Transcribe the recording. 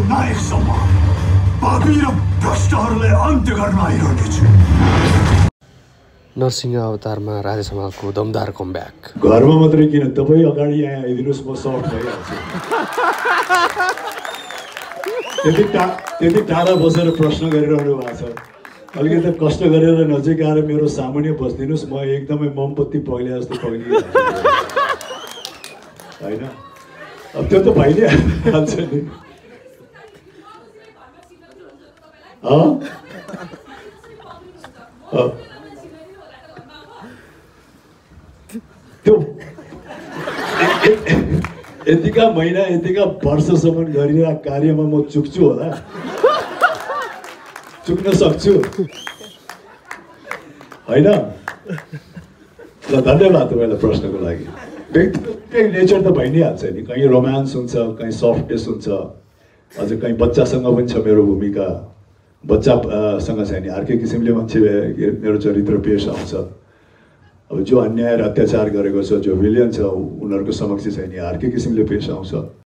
नायकसम्म पापी र भ्रष्टहरूलाई अन्त्य गर्न आइरहेको छु। नरसिंह अवतारमा राजेश हमालको दमदार कमब्याक। घरमा मात्रै किन, तपाईँ अगाडि यहाँ आइदिनुहोस्, म सफ्ट भइहाल्छु। त्यति टाढा बसेर प्रश्न गरिरहनु भएको छ, अलिकति कष्ट गरेर नजिक आएर मेरो सामुन्ने बसिदिनुहोस्, म एकदमै मोमबत्ती पग्ले जस्तो पग्लिहाल्छु होइन। अब त्यो त भइ नै हाल्छ नि। त्यो यतिका महिना यतिका वर्षसम्म गरिरहेको कार्यमा म चुक्छु होला, चुक्न सक्छु होइन। ल धन्यवाद तपाईँलाई प्रश्नको लागि। व्यक्तिगत नेचर त भइ नै हाल्छ नि, कहीँ रोमान्स हुन्छ, कहीँ सफ्टनेस हुन्छ, अझ कहीँ बच्चासँग पनि छ मेरो भूमिका। बच्चासँग चाहिँ नि अर्कै किसिमले मान्छे मेरो चरित्र पेश आउँछ। अब जो अन्याय र अत्याचार गरेको छ, जो भिलियन छ, उनीहरूको समक्ष चाहिँ नि अर्कै किसिमले पेश आउँछ।